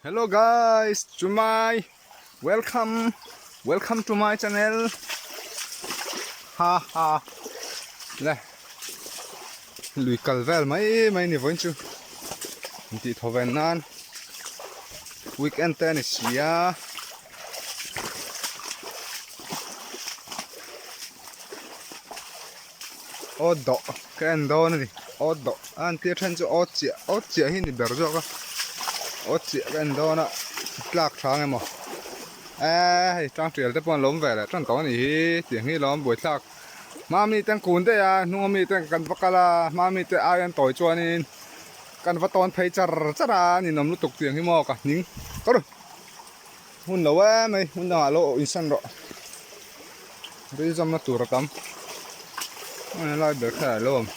Hello guys to my welcome welcome to my channel ha ha le lui kal vel mai mai ni vawiin chu intih thaw ven nan weekend te a ni si a. Aw dawh ka en dawn a ni aw dawh a an tir then chu aw chiah aw chiah hi ni ber zawk a aw chiah ka en dawn a tlak tha ang emaw eee hei tang tial te pawh an lawm ve leh tan tawh a nih hi tiang hi lawm buaithlak hma mi te an kun daih a hnung ami te kan va kal a hma mi te ai an tawi chuanin kan va tawn phei char char a ninawm lutuk tiang hi maw ka hning ka ru Hmun lo em mai hmun dangah lo insan rawh ril zawmna tur a tam a lai ber kher a lo awm.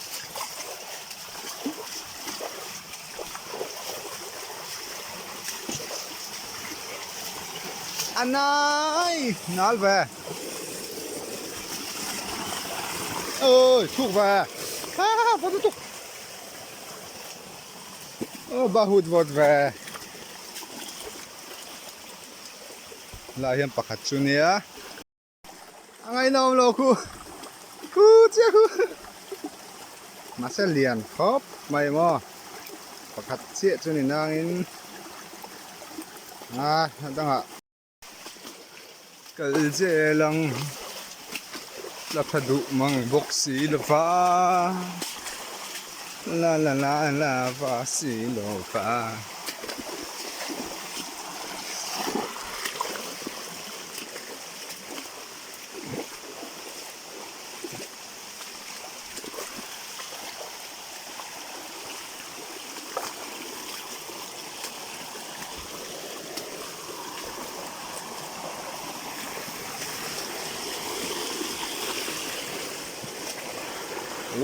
A nai nal ve ôi thuk ve ha ha vawt lutuk aw bahut vawt ve. Lai hian pakhat chu nia a ngaihnawm lo khu khu chiah khu mahse lian khawp mai maw pakhat chiah chu ni nangin a dangah kal zel ang la tha duh mang bawk si lova la la la la va si lova.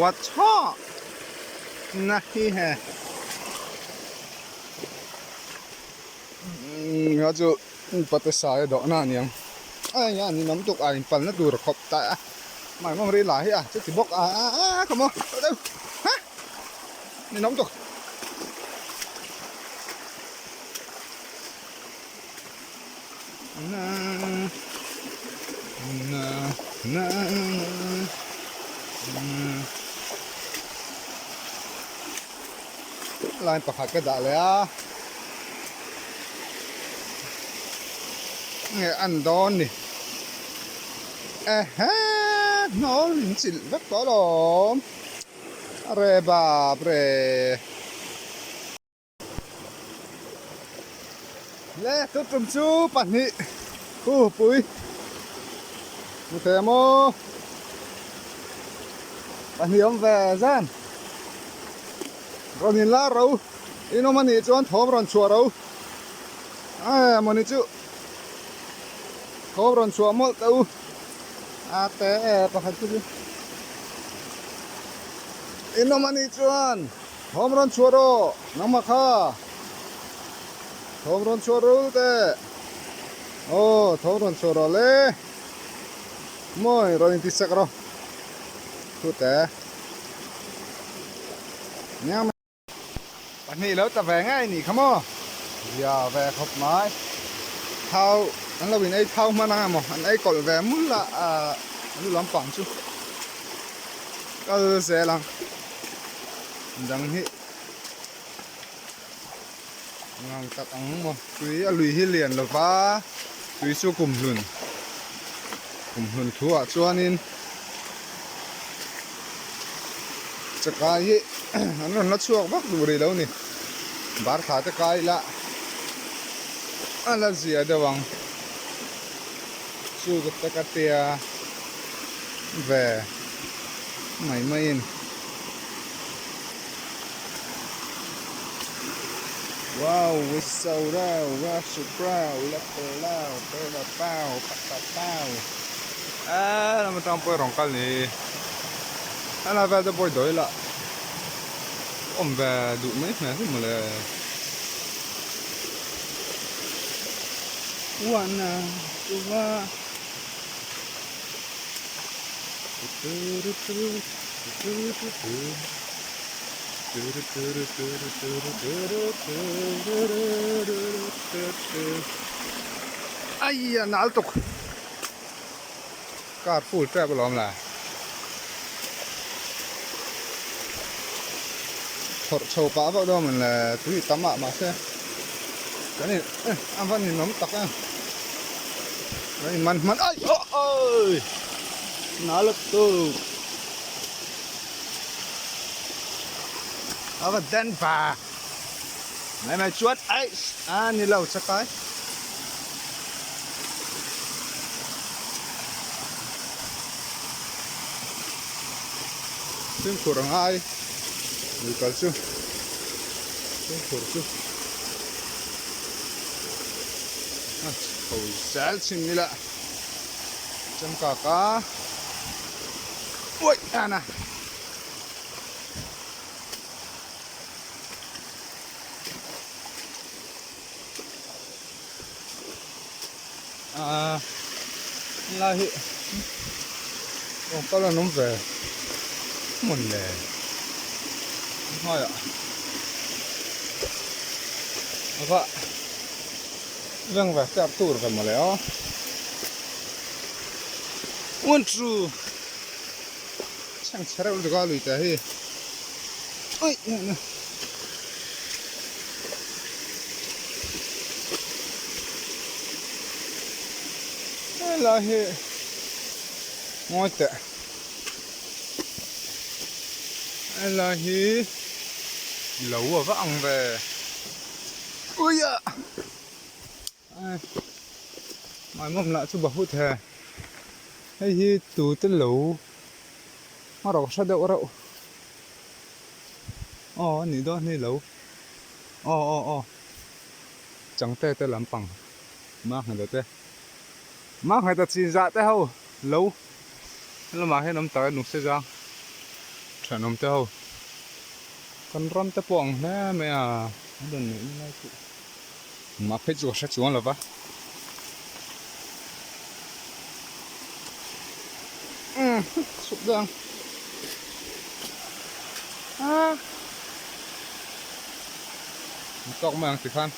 Watcha nahi hai nga chu pate sai a dawhna a niang a eng a ninawm tuk a inpalna tur a khawp ta a mahni mawng ril lah hi a chuti bawk a a a ka maw ha ninawm tuk. Na na na na Line pakhat ka dah leh a nge an dawn ni ehe hnawl in chilh vek tawh alawm are bap re. Le tut tum chu pahnih hu pui hmu thei ang maw pahnih awm ve zan rawn in lar ro in awm anih chuan thawm rawn chhuah ro a mawni chu thawm rawn chhuah mawlh teh u a te e pakhat chu in awm anih chuan. Thawm rawn chhuah rawh nangmah kha thawm rawn chhuah rul teh aw thawm rawn chhuah rawh le mawi rawn inti sak rawh thu teh pahnih lo ta ve ngei nih kha maw zia ve khawp mai thau an lo in ei thau hman ang emaw an ei kawlh ve mul a ah lu lampang chu kal zel ang. Dang hi ngang tak ang maw tui a lui hi lian lova tui chu kum hlun kum hlun thu ah chuanin chakai hi an rawn la chhuak vak duh rih lo ni bar thla te kai ila a la zia deuh ang chu ka taka tia ve mai maiin. Wow, we so rau, wa su prau, la pa lau, pe la pau, pa pa pau. A lama tang pawh rawn kal ni. A la vel te pawh i dawi lah. Awm ve duh mai hmel hi mawle. One, two, Ai a nal tuk. Car full tep alawm le. Phawrh chho pah vak dawn mawn le tui tam ah mahse kan in a van ninawm tak em. Kan in man hman ai aw awi nal tuk. A va den va. Mai mai chuan ai a ni lo chakai. Fimkhur a ngai lui kal chu fimkhur chu a chho zel chhin ila changkak a uaih ana. Aaa helai hi aw kal an awm ve hmun le hmaiah a va veng ve tep tur ve mawle aw one two. Chhang chhe reuh lutuk a lui te hi ui helai hi ngawi teh helai hi lo a va ang ve ui a Maimawm lah chu bahut he. Hei hi tute lo a rawk hre deuh reuh. Aw a nih dawn hi lo. Aw aw aw changte te lampang Mangheta te Mangheta chinzah te ho lo lamah hian awm tak e nungse zang thenawm te ho kan ram te pawh ang hle mai a an rawn neih na lai chu. Mah phei chu ka hre chuang lo va. Umm chhuk deuh ang. Aaa. An tawk mai ang tikhan.